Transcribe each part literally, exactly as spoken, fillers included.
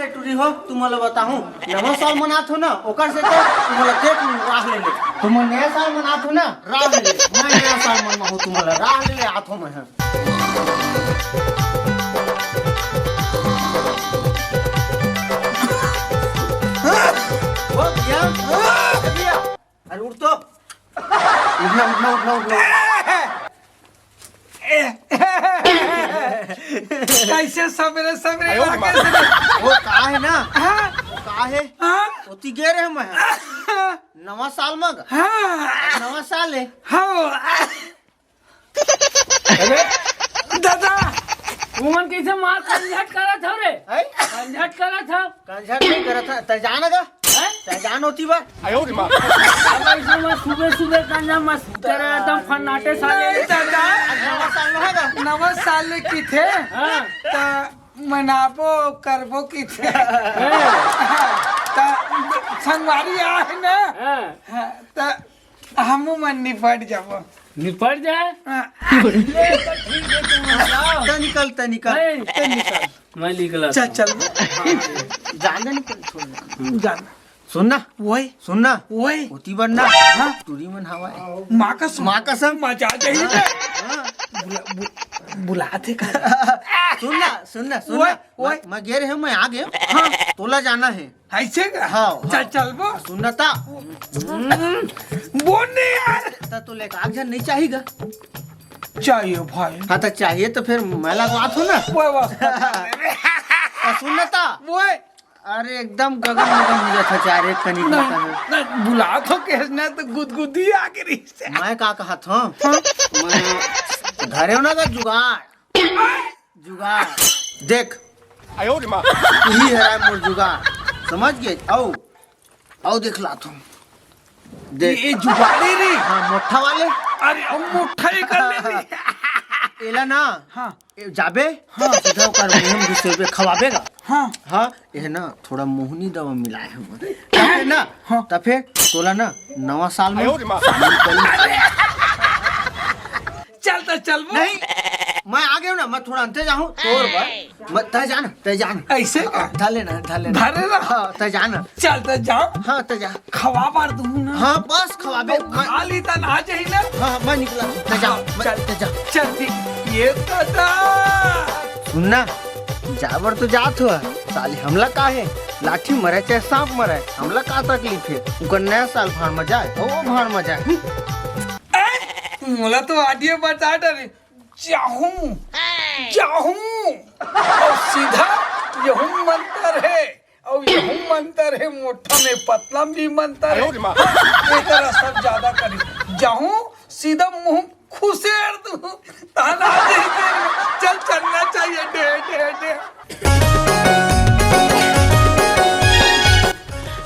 टूरी हो, तुमला बताहूँ, नवा साल मनात हो ना, ओकर से तो तुमला देख लूँ, राह ले ले। तुम नया साल मनात हो ना, राह ले ले। मैं नया साल मनाहूँ, तुमला राह ले ले आत हो मैं। हो भैया, हो भैया। अरे उठ तो। उठना, उठना, उठना, उठना। कैसे सवेरे सवेरे आगे से? वो का है ना? हाँ? वो का है? हाँ? ओती गे रहे मैं। हाँ? नवा साल मग। हाँ। नवा साल है। हाँ। अरे, दादा, उमन कैसे मार कंझट करत हो रे? हैं? कंझट करत हो? कंझट नहीं करत था, तै जान गा? हैं? तै जान होती बा। अब ऐसे मैं सुबह सुबह कंझा मस्त करे एकदम फन्नाटे साले। नहीं दादा, आज नवा साल में है ना? नवा साल में की थे? हाँ। त मनाबो करबो की थे। हैं? त संगवारी आहे ना? हाँ। हाँ, त हमू मन निपट जाबो। निपट जाए? हाँ। ले तो ठीक है, तुम जाओ। तै निकल, तै निकल, नहीं। तै निकल। मैं निकला चल, था। चल। जान दे, निकल, छोड़ दे। जान। सुन ना। वही। सुन ना। वही। होती बन ना। हाँ। टूरी मन हवा है। माँ कसम। माँ कसम। मजा आ जाही हाँ, ना। हाँ। बुला, बु-, बुलाते का? सुन ना, सुन ना, सुन ओए, ना। ओए। मैं, मैं गे रहे हूँ, मैं आ गया हूँ। हाँ। तोला जाना है। ऐसे का? हाँ, चल, हाँ। चलबो। सुन ना ता। हम्म, बोल नहीं यार। ता तो लेके आग झन नहीं चाहिएगा। चाहिए भाई। हाँ, तो चाहिए तो फिर मैं लगवा थू ना। ओए, ओए। तो सुन ना ता। ओए। अरे एकदम गगन मगन हो जाता चार एक कनी नहीं, खाता है। नहीं, बुला तो कैसे ना तो गुदगुदी आ गई से। मैं का कहा था? हाँ? मैं धरे हो ना का जुगाड़। जुगाड़। देख। आयो रे माँ। यही है मोर जुगाड़। समझ गए? आओ। आओ देख ला तुम। देख। ये जुगाड़े रे। हाँ, मोठा वाले। अरे, हम मोठा ही कर ले रे। एला ना। हाँ। ए, जाबे? हाँ। सीधा ओकर मुंह में घुसेबे, खवाबे गा? हाँ। हाँ, ये ना, थोड़ा मोहनी दवा मिलाए हम। तब फिर ना, हाँ। तब फिर तोला ना, नवा साल में आयो रे माँ। शामिल करी। चल तो चलबो। नहीं, मैं आ गया हूँ ना, मैं थोड़ा अंते जाऊँ, तोर बर। मैं, तय जाना, तय जाना। ऐसे का? धर लेना, धर लेना। धरे रहा। हाँ, तय जाना। चल तो जाओ। हाँ, तय जा। खवा बार दूँ ना। हाँ, बस खवाबे। तो मैं खा ली त ना जाही ना। हाँ, मैं निकला। तै जा, हाँ, मैं, चल, तै जा। चल ठीक, ये दादा। सुन ना, जाबर तो जात हुआ, साले हमला का है? लाठी मरे चाहे सांप मरे, हमला का तकलीफ है? उनका नया साल भाड़ में जाए, ओ भाड़ में जाए। ए, मोला तो आडियो बता डरे, जाहूं, जाहूं, और सीधा यहू मंतर है। अउ यहू मंतर हे, मोठा में पतला भी मंतर हे। अरे माँ। एकरा सब ज्यादा करी। जाहूं सीधा मुंह खुसेर दूं। ताना दे दे। चल चलना चाहिए, डे, डे, डे।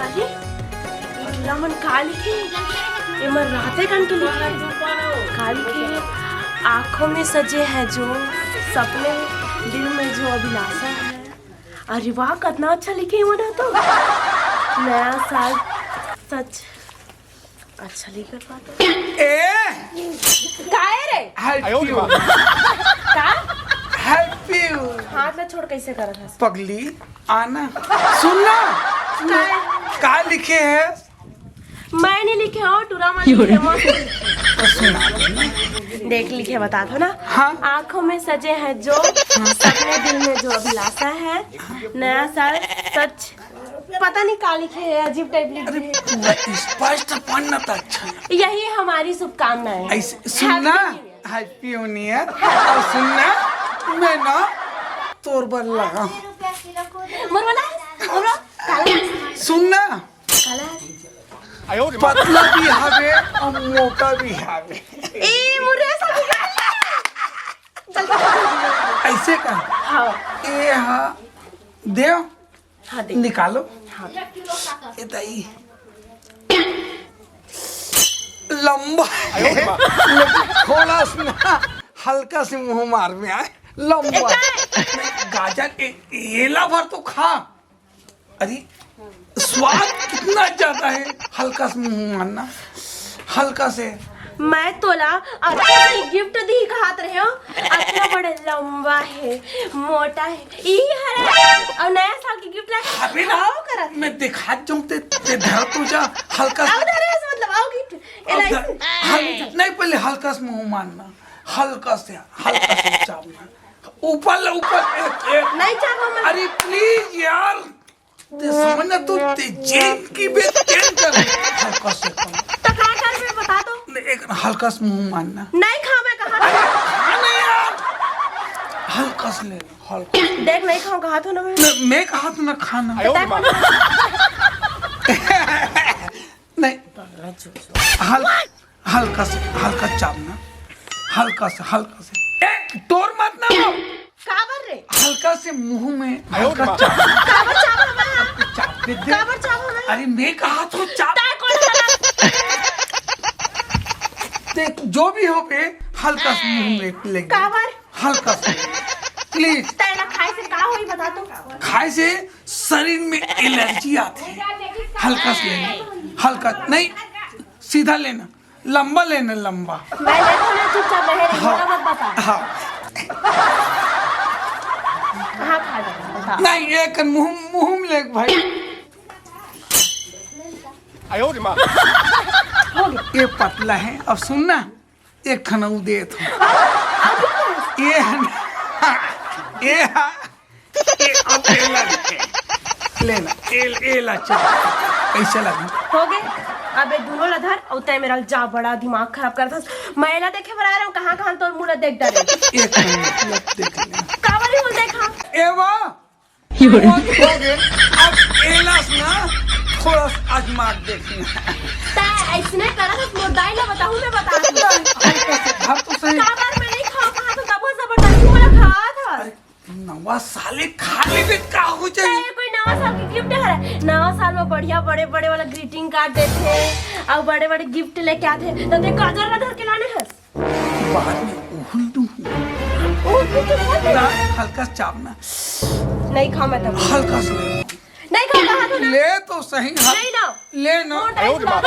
अरे, ई टूरा मन का लिखे? एमन राते कन के लिखे? का लिखे? आंखों में सजे हैं जो सपने, दिल में जो अभिलाषा है। अरे वाह, कितना अच्छा लिखे हुआ ना तो। नया साल सच अच्छा लिखे पाता। ए! काय रे? Happy New Year। का? Happy New Year। हाथ में छोड़ कैसे करत हस? पगली, आना। सुन ना। काय? का लिखे है? मैं नहीं लिखे हो, टूरा मन लिखे हो। तो सुना दे। देख लिखे, बता दो ना। हाँ। आंखों में सजे हैं जो सपने, दिल में जो अभिलाषा है, नया साल सच, पता नहीं का लिखे है, अजीब टाइप लिखे है। पूरा स्पष्ट पढ़ना तो अच्छा है। यही हमारी शुभकामनाएं हैं। ऐसे सुनना, Happy New Year। Happy New Year। और सुनना, मैं ना तोर बर लगा। मुरवला, मुरवा, काला। सुनना, काला। पतला भी हावे और मोटा भी हावे। ए, मुरे ऐसा भी कर। चल, चल, चल, चल। ऐसे का? हाँ। ए हा, देव। हाँ, दे। निकालो। हाँ। ए दाई। लंबा है, लेकिन थोड़ा सा ना, हल्का से मुंह मार में आए। लंबा। गाजर, ए, एला भर तो खा। अरे, स्वाद कितना ज्यादा है, हल्का से मुंह मारना, हल्का से। मैं तोला अच्छा से गिफ्ट दी कहत रहे हो। अतना बड़ा लंबा है, मोटा है, ई हरे। और नया साल के गिफ्ट ला अबे ना, खाओ करत। मैं दिखात जाऊं ते, ते धर तो जा। हल्का सा आओ धरे से मतलब आओ गिफ्ट। ए, अब नहीं धर, से। हल-, नहीं, पहले हल्का से मुंह मारना, हल्का से, हल्का से चापना, ऊपर ले ऊपर। एक, एक। नहीं चापो मैं। अरे प्लीज यार, ते समझ ना, तू ते जेन की बे तेन कर। हल्का से कम। तो का कर बे, बता तो। नहीं, एक हल्का से मुंह मारना। नहीं खा, मैं कहा अरे खा नहीं यार, हल्का से ले, हल्का। देख, नहीं खाऊं, कहा तो ना मैं। नहीं, मैं कहा तो ना खाना। तो तय कौन? नहीं। हल-, हल्का से, हल्का चापना, हल्का से, हल्का से। ए, तोर मत ना वो। काबर रे? हल्का से मुंह में, हल्का चाप। काबर चाप हवा है? चाप दे दे। काबर चाप हवा है? अरे मैं कहा तो चाप। तय कौन हला? देख, जो भी हो बे, हल्का से मुंह में ले, ले। काबर? हल्का से, प्लीज। तय ना खाए से का होई बता तो? खाए से शरीर में एलर्जी आती है। हल्का से लेना, हल्का नहीं, सीधा लेना, लंबा लेना, लंबा। मैं लेता हूँ ना, चुपचाप रहे, हाँ, थोड़ा मत बता। हाँ। कहाँ खा जाता बता। नहीं, एक मुंह, मुंह में ले भाई। ये पतला है। अब सुन ना, एक खनऊ देत हूँ। ये है ना, ये है, ये अब ये ला ले। लेना, ए, ए ला चल। कैसे लगी? हो गए। अब ये दोनों ला धर, और तय मेरा जा बड़ा दिमाग खराब करत हस। मैं ला देखे बर आ रहा हूँ, कहाँ कहाँ तोर मुंह ला देख डारे। एक खनऊ देख ले। कावली मुंह देखा। ए वाह, हो गे। अब एला से ना, थोड़ा सा आजमा के देखी। तै अइसने करत हस, मोर दाई ला बताहूँ, मैं बता दूँ। हल्का से धर तो सही। काबर मैं नहीं खाओ कहा तो तबो जबरदस्ती मोला खावत हस। अरे, नवा साल ए, खा लेबे, का हो जाई? तै कोई नवा साल के गिफ्ट हरे? नवा साल में बढ़िया बड़े बड़े वाला ग्रीटिंग कार्ड देथे, अउ बड़े बड़े गिफ्ट लेके आथे, त तै काजर ला धर के लाने हस। बाद में उहुल दूँ। ओ, तू तो बोल दे। ना, हल्का चाप ना। नहीं खाओ मैं तब। हल्का से ले। नहीं खाओ, कहा तो ना। ले तो सही, हाँ। नहीं ना। ले ना। मोर दाई बुला।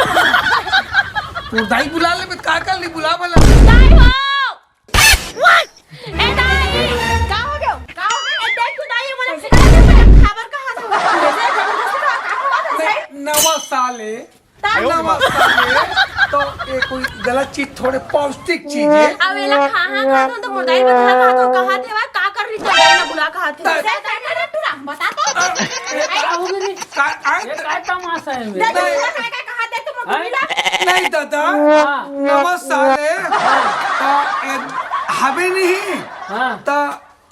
तोर दाई बुला ले, का कर ली, बुला भला। दाई हो। ए दाई, का हो गयो? का हो गयो? ए देख तू दाई, बोले, खाबर कहा था? जबरदस्ती कहा, का हुआ था? नहीं, नवा साल है। ता- नमस्कार। तो ये कोई गलत चीज थोड़े, पौष्टिक चीज है। अब एला खा, हाँ, खा तो, तो मोर दाई बता, खा तो कहा थे, वा, का कर रही तो दाई ना बुला कहा थे। दाई- बता तो। अ, ए, का हो गई रे? का, आ, ये का तमाशा है बे? दाई, नहीं। बुला, का, का, कहा थे, तो मोर हैं? बुला। नहीं दादा, हाँ। नमस्कार है। हाँ। तो ये हवे नहीं। हाँ। तो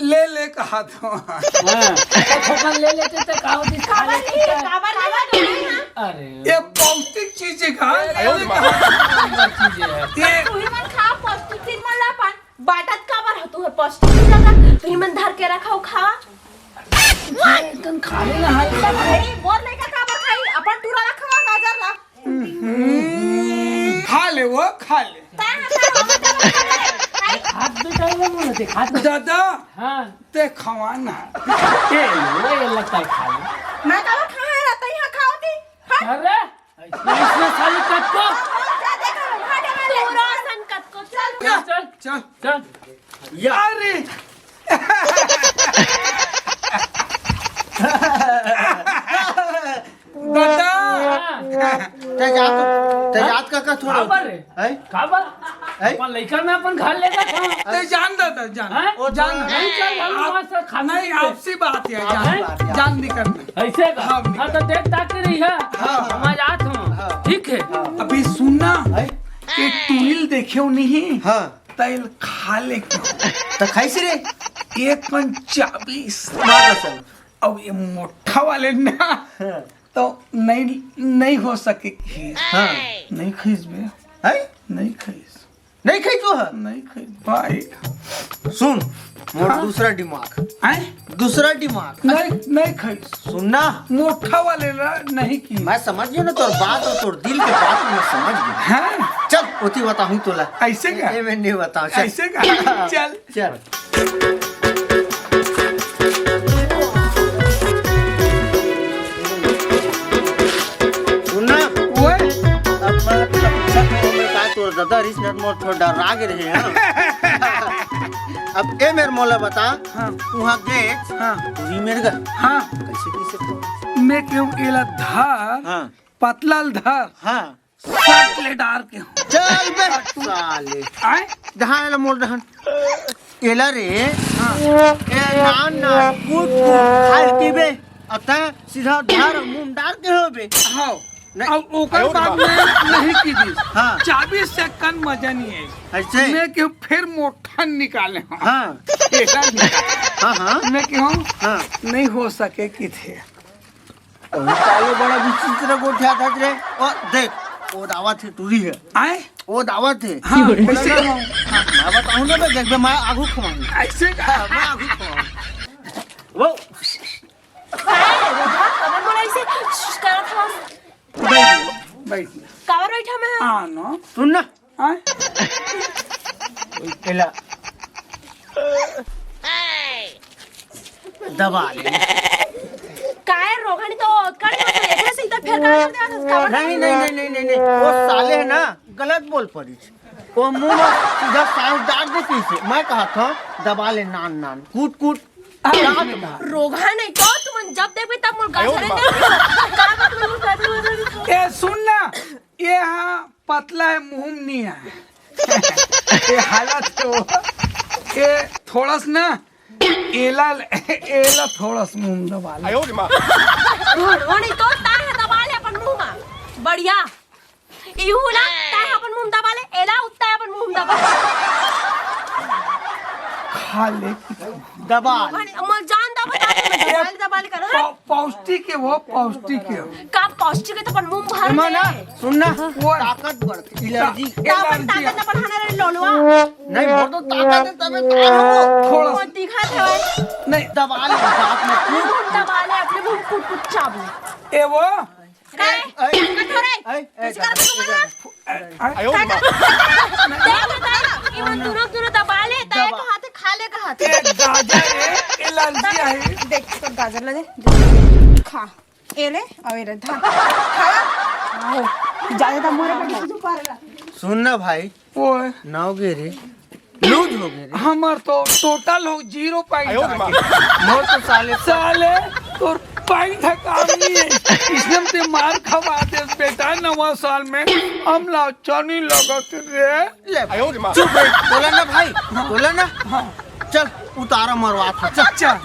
ले ले कहा तो। हाँ, तो थोकन ले लेते तो का होती, खा काबर लेते नहीं, तो। काबर नहीं, हाँ? अरे। ये पौष्टिक चीज है का? अरे, ये कहा तो? चीज है। ये तू ही मन खा पौष्टिक चीज मन ला पान। बाटत काबर है तू है पौष्टिक चीज ला? तू ही मन धर के रखा हो खा। ये एकदम खा लेना हल्का। अरे, मोर लइका काबर खाई? अपन टूरा ला खवा गाजर ला। हम्म, खा ले वो, खा ले। हाथ भी कर ले, बोले, देख, हाथ में। दादा, हाँ। ते खवा ना। ए, वो ये लगता है खा ले। मैं तो खा रहा था, यहाँ खाओ थी। हट। अरे, इसमें साली कट को। जा देखो, हट, हट, हट। पूरा सन कट को, चल। चल, चल, चल। चल। या। अरे। दादा। हाँ। ते जात, ते जात का, का थोड़ा काबर रे? हैं? काबर? हैं? अपन लइका में अपन घर लेगा था। ते जान दादा, जान। हैं? वो जान। थोड़ा नहीं चल, हम आप, वहाँ से खाना नहीं, नहीं आपसी बात है, हाँ, जान, हैं? जान निकल। ऐसे का? हाँ, हाँ, तो निकल। देख ताक रही है। हाँ। हम आ जात हूँ। हाँ। ठीक है। हाँ। अभी सुनना, हैं? एक टूहिल देखे नहीं। हाँ। तैल खा ले क्यों? तो खाइस रे। एक मन चाबीस। मार कसम। अब ये मोटा वाले ना, हाँ। तो नहीं, नहीं हो सके कि हाँ। नहीं खींच बे। हैं? नहीं खींच। नहीं खींच वो है? नहीं खींच भाई। सुन, मोर हाँ। दूसरा दिमाग। हैं? दूसरा दिमाग। नहीं, नहीं खींच। सुनना। मोटा वाले ला नहीं की। मैं समझ गयो ना तोर बात और तोर दिल के बात मैं समझ गयो। हैं? चल, ओती बताहूँ तोला। ऐसे का? ए, मैं नहीं बताऊँ, चल। ऐसे का? चल। चल। सुनना। ओए। अब मैं, अब मैं का तोर दादा रिस नट मोर थोड़ा डरा गे रहे हैं। अब ए मेर मोला बता, हाँ। उहाँ गेच, हाँ। तुरी मेर गा। हाँ। कैसे, कैसे तो? मैं केहूँ एला धर, हाँ। पतला ल धर। हाँ। सट ले डार केहूँ। चल बे, साले। आय? डहान एला मोर डहान। एला रे, हाँ। ए नान नान, कूट कूट, खाए के बे। अब तैं सीधा धर मुंह डार के हो बे। हाँ। नहीं। अब ओकर बाद में नहीं की दी। हाँ। चाबी से कन मजा नहीं है। ऐसे? मैं केहूँ फिर मोठन निकाले हँव। हाँ। एला निकाले। हाँ, हाँ। मैं केहूँ हाँ। नहीं हो सके किथे। ओ, साले बड़ा विचित्र गोठियाथस रे। ओ, देख, ओ दावत हे, टूरी हे। आय? ओ दावत हे। हाँ, कैसे खवाऊँ? हाँ, मैं बताहूँ ना बे, देख बे, मैं आगू खवाहूँ। ऐसे का? हाँ, मैं आगू खवाहूँ। वो। काय रे, रोधा, कबर मोला ऐसे करत हस? बैठ, बैठ। काबर बैठा मैं? हाँ, ना। सुन ना। हाँ? एला दबा ले। काय रोघा नहीं तो कट मत ले, ऐसे सीधा फेर का कर दे, काबर नहीं, नहीं, नहीं, नहीं, नहीं, नहीं। वो साले है ना, गलत बोल पड़ी। वो मुंह में सीधा सांस डाल दे पीछे। मैं कहा था, दबा ले नान नान, कूट कूट। रोघा नहीं तो तुमन जब देखबे तब मोर गाजर नहीं। का बात बोलूं, गाजर वाजर नहीं खाओ। ए, सुन ना, ये हाँ पतला है, मुंह में नहीं आए। ये हालत तो, ये थोड़ा सा ना, एला, एला थोड़ा सा मुंह दबा ले। रोनी तो ताहे दबा ले अपन मुंह में। बढ़िया। इहू ला ताहे अपन मुंह दबा ले, एला उत्ता अपन मुंह दबा ले। खा ले। दबा ले। मोर जान दबा, दबा ले, दबा ले करो। पौ-, पौष्टिक है वो, पौष्टिक है। का पौष्टिक है तो अपन मुंह भर एमा ना, दे। सुन ना, वो ताकत बढ़ती, एलर्जी। ताकत, एलर्जी। ताकत बढ़ाना रे लोलवा। नहीं, वो तो ताकत है, तबे तो थोड़ा वो सा। दिखा था भाई। नहीं, दबा ले, दांत में अपने कूट। मुंह दबा ले, अपने मुंह कूट कूट चाबू। ए वो? काय? ए, ए, कठोरे। ए, ए, किसी का ए, तो बोला? ए, ए, देख, देख, इवन दोनों, दोनों दबा ले, ताए दबा। कहा थे, खा ले कहा थे। ए, गाजर है, एलर्जी है। देख, तो गाजर ला दे, खा। ए ले, अउ ए ले, धा। खा। आहो, ज्यादा तो मोरे पर कुछ पारेला। सुन ना भाई, ओए। नाव गे रे, लूज हो गे रे। हमर तो टोटल हो जीरो पॉइंट आयो रे माँ। मोर तो साले साले, तोर पॉइंट ह काम नहीं है। इसने ते मार खवा दे बेटा, नवा साल में हम ला अच्छा नहीं लगत रे। ले, आयो रे माँ। चुप रे, बोला ना भाई, हाँ। बोला ना। हाँ। चल, उतारा मरवा था, चल। चल।